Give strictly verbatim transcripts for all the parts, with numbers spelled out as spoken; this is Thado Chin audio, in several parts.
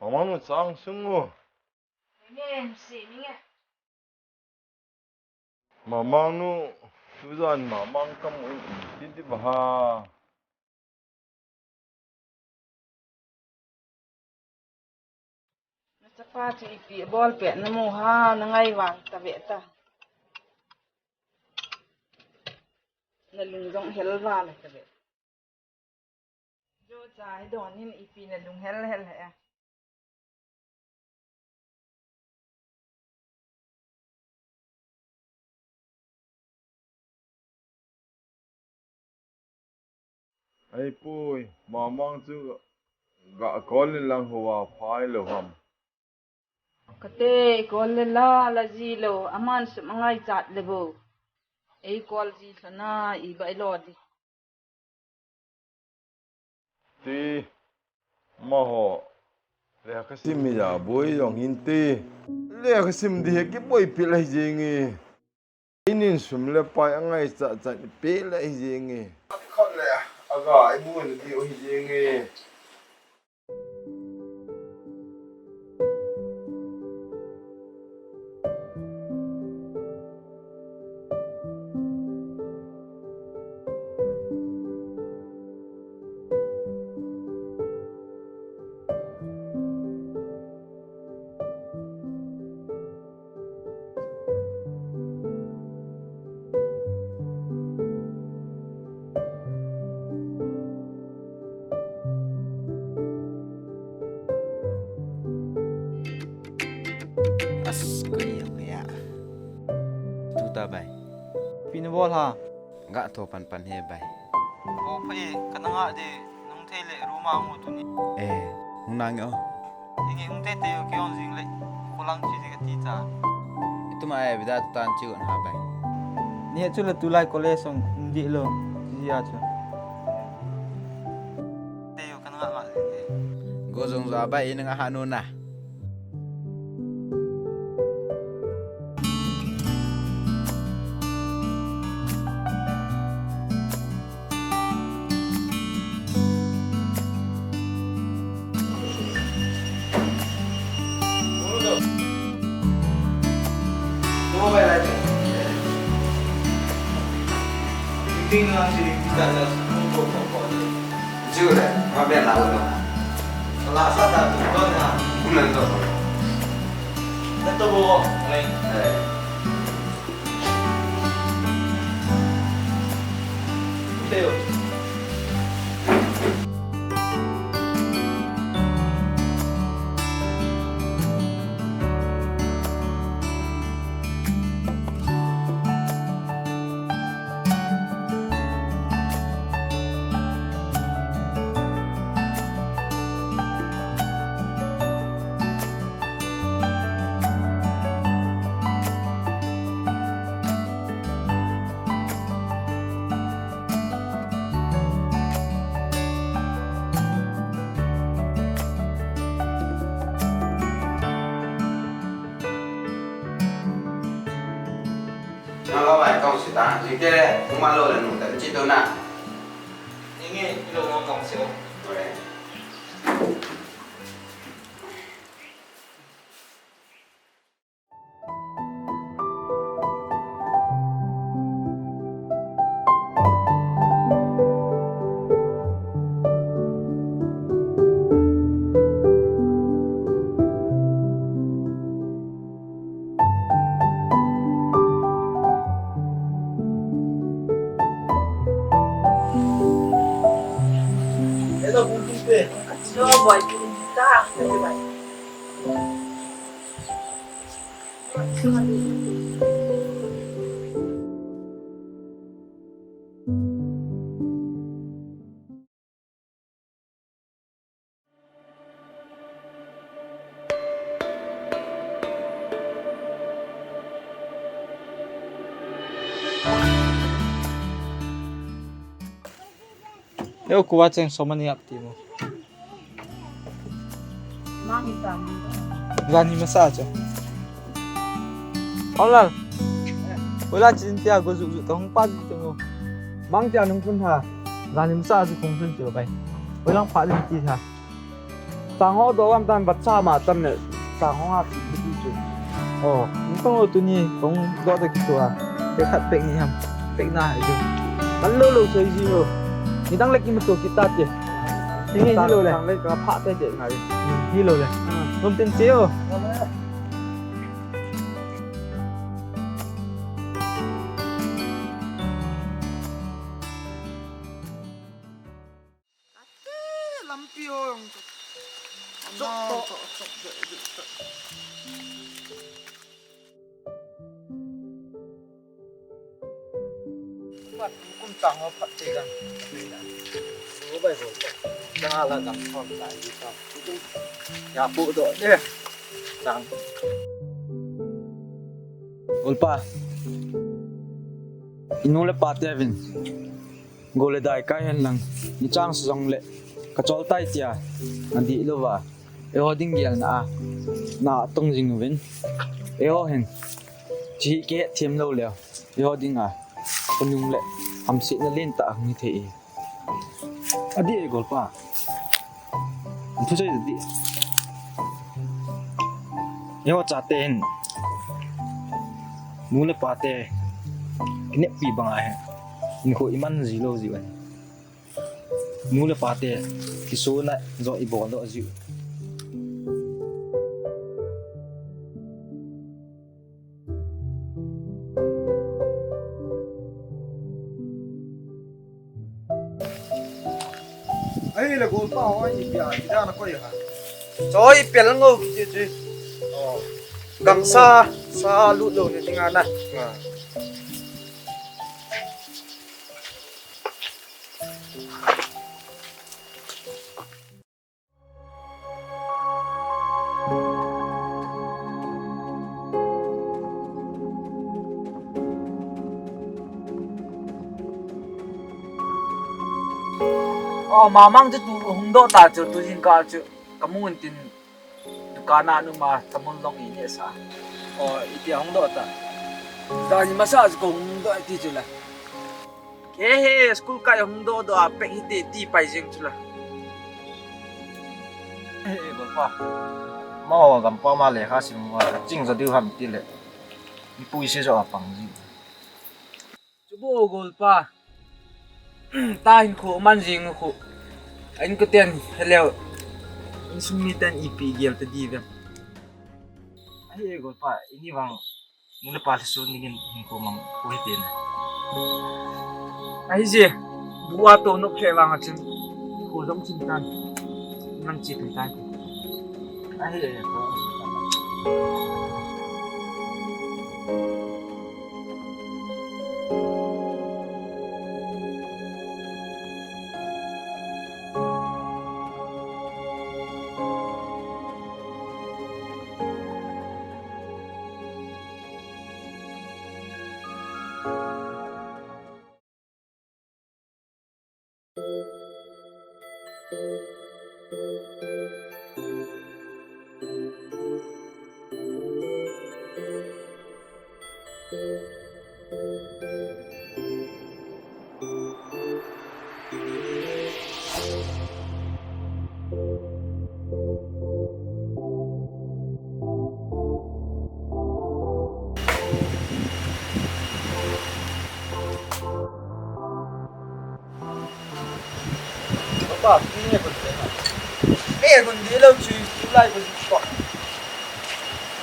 Mamang nu chang sung u. Ngen si mi nge. Mamang nu, tujan Mamang kamu in, titi baha. Nachapa chu ipi abol pet namu ham, nangai vang tave ta. Nalung jong hel vale tave. Jo cha hi don in ipi nalung hel hel he. Ei pui, Mamang chu ga call in lang hua phai lou ham. Kate call le la, la ji lou, aman sum angaichat le bou. Ei call ji lhona, iba ilo di. Ti, maho, lekha sim hi ja boi jong hin ti. Lekha sim di hi kiboi pi lai jing e. Inin sum le pai angaichat chat pi lai jing e. Khat le, aga, ibu ni di o hi jing e. As, koi jong ya. Tu ta bai. Pi nabol ha. Ga tho pan pan he bai. O pai, kana nga de, nung thei le room a ngu tu ni. Eh, hung nang o. Inge hung te te yo ki on jing le. Ko lang chi de ka ti ta. Itu ma e vida tan chi on ha bai. Ni chu le tulai college song di lo. Ji a chu. Te yo kana nga nga de. Go jong ja bai in nga ha nu na. Jure, ma ben la uno. La sa ta tu don ha. Uno do. Tato bo. Ai. Na lo bai kong si ta, ni te le, kuma lo le nu ta, chi to na. Inge, ilo mo kong si o. Ore. Hello, Bungkite. Hello, boy. Bungkite. Leo kuwa cheng somani ap ti mo. Mang itam. Gani masa cha. Olal. Ola chin tia go zu zu tong pa zu tong. Mang tia nung kun ha. Gani masa zu kong kun jo bai. Olang pa lin ti ha. Chang ho doh gam tan, vat cha ma tam le. Chang ho nga pi pi chu. Oh, ni kong lo tuni, kong doh ta kitua. Te khat pek ni ham. Pek na hai chu. Kan lo lo sei ji lo. Ni dang le kimuto kita te. Ni hi lo le. Dang le ka pha te te ngai. Hi lo le. Hmm. Nom tin che o. Ate lampi ho jong chu. Chok to, chok to, chok to. Kum chang ho phat te dang. Go bai go. Chang ala dang thon tai di ta. Ya pu do de. Dang. Golpa. I nu le pa te vin. Go le dai kai hen lang, ni chang sa jong le, ka chol tai tia, na di lo va, eiho ding gel na a, na tong jing uvin, eiho hen, chi ki het thiam lo le, eiho ding a, ka nung le, am si na len ta ang ni thei e. A di e golpa. Thu sei di. Eiho chate hin. Nu le pate. Kineppi banga hin. Nikho iman ji lo ji uvin. Nu le pate. Kisuna jo ibol lo ji. Ahile golpa ho, ipi a, ipi a na koi ham? Choi pel ngo kiti chu. Oh. Gamsa, sa lut lou ni dinga na. Ah. Oh, mamang chu tu hung doh ta chu, tu jingkah chu. Ka mu in tin dukan a numa tamul long i neh sa. Oh, itia hung doh ta. Dani masa chu ka hung doh ti chu la. He he, school kai hung doh doh a pek hite ti pai jeng chu la. He he, golpa. Mo gampa ma lekha sim ma ching jo diu ham ti le. Mipui se jo a pang ji. Chu bo golpa. Ta hinkho man jing khu. A inkoten heleu. Insung miten ipi gel ta di vem. Ahi e golpa, ini vang. Nu le pa lhisun dingin hinkho mang u hite na. Ahi je, bu a to nop khe vang a chun, kho jong chim tan, nang chi thei tan. Ahi e, ko. Papa, ni ne kun te na. Me kun di lo chu, chu lai kun ko.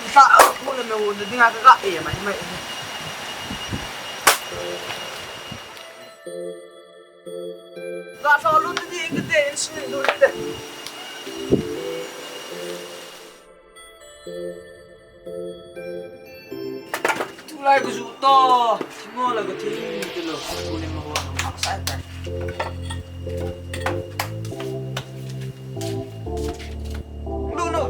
Ni sa, mo na me wo na dinga ka e mai mai. Ga sa lu ti ding te, in sin lu te. Tulai ka ju to, simo la ka thil ni te lo, ko le ma ho na ma sai ta. Lu no.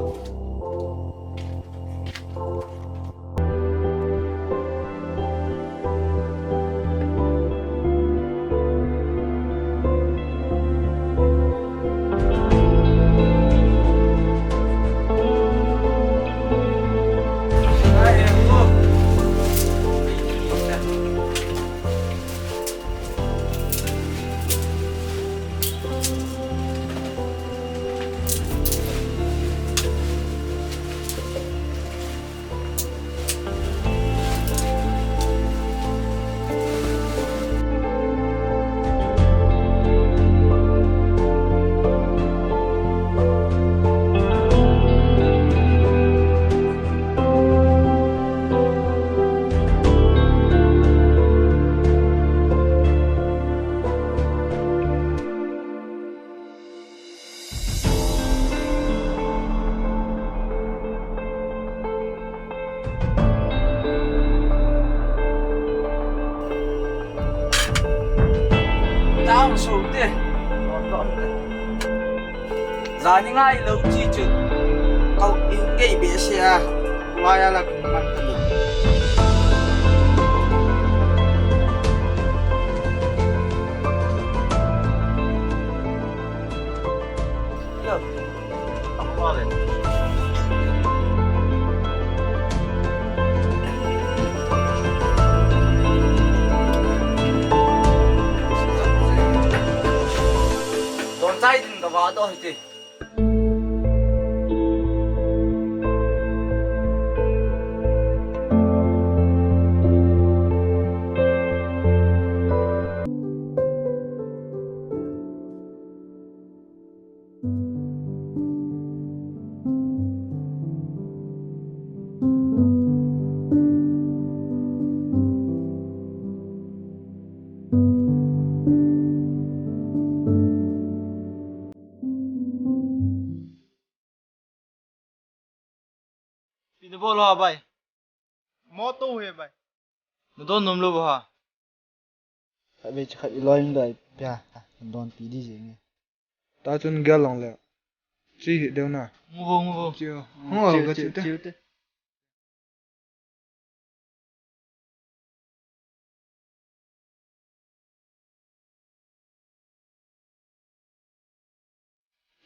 Te. Jani ngai lou chi chu. Kau in gei be se a. Wa ya la kum man ta ni. Yo. Ang pale. Don chai din ka va do hiti. Ipi nabol ham bai? Motor he bai. Nadon nom lou ham? Khatvei chikhat iloi in dai pia, nadon ti di jeng e. Tachun gel long le. Chi hi deu na. Ngu vo, ngu vo. Chiu. Ngu vo, chiu, ga chiu, chiu te. Chiu te.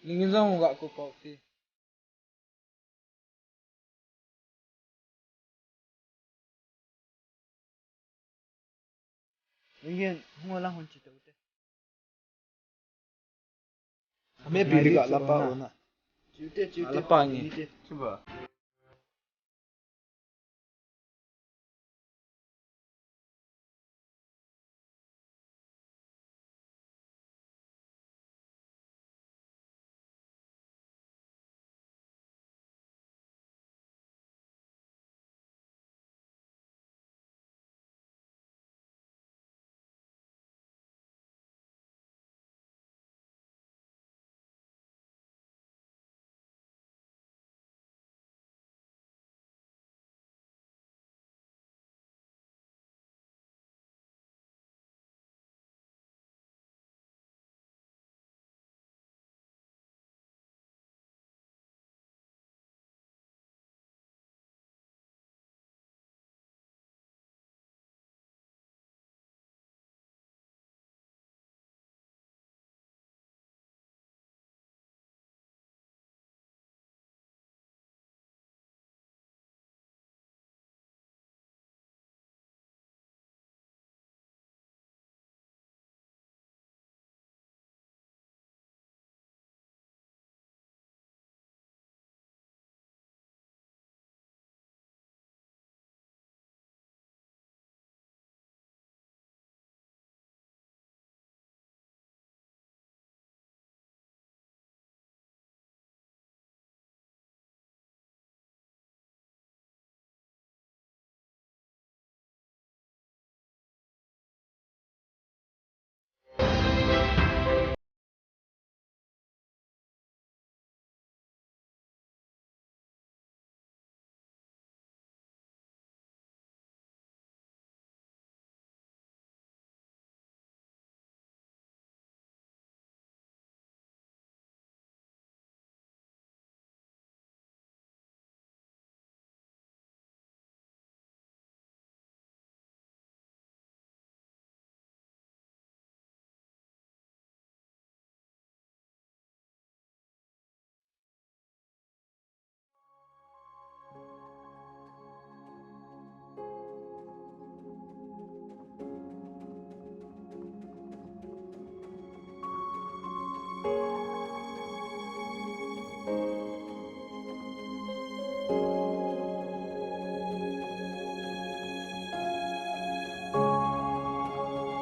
Ning in jong ga ko pau ti. Ning in hung la hon chi te u te. Ame pi bi ga la pa u na. Chiu te, chiu te. La pa nge. Chiu ba.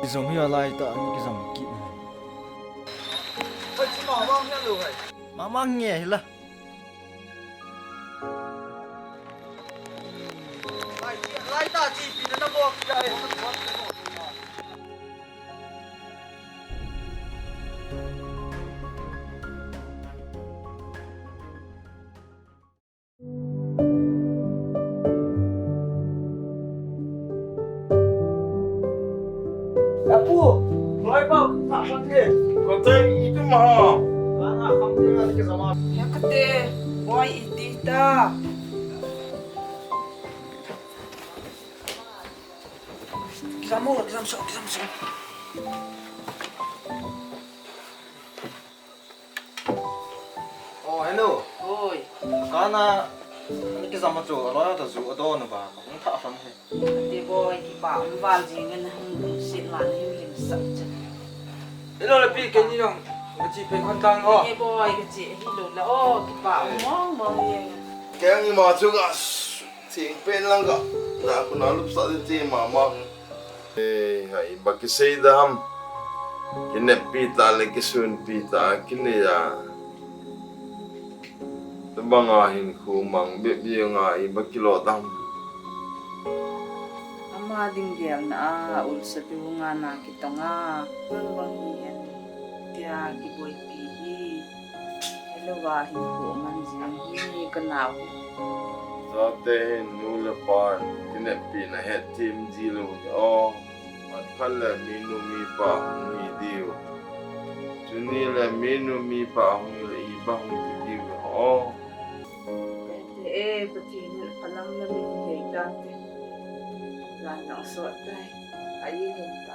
Kijong hi alai ta, ani kijong kit ne. Oi, chu mama nge lo hai. Mama nge hi la. Lai, lai ta chi pi na na bo ki ai. Apu, noi pa, ta pa te. Hekate, boi iti ta. Exam o, exam so, exam so. Oh, hello. Oi. Kana, ni exam chu, alo ta chu, ado na ba, ang tha fam he. Ati boi, kipa um val jing in hung sit ma ni him lim sap chu. Hello, le pi, kei ni jong, ka chi pen khon tang ho. Ni boi, ka chi, hi lo la, oh, kipa um mong mong jing. Kei ni ma chu ka, s-, sing pen lang ka, na ku na lup sa din chi ma ma. Eh, hai, ba kisei dam. Kineppi ta le kisunpi ta, kinei a. Tabanga hin khu mang bep bep nga i ba kilo dam. Ama ding gel na a, ulsa tu nga na kitong a, bang bang hi en, tia kiboipi hi. Hello, va hin khu man jing hi, ka nau hi. Tate hin nu le pan, kineppi na het thim ji lo hi o. Mat khat le minu mipa hung hi diu. Chuni le minu mipa hung le i ba hung hi diu ho. Te e, Pathen in phalam la min hei tante. Jan dang sot tai. Ai hung ta.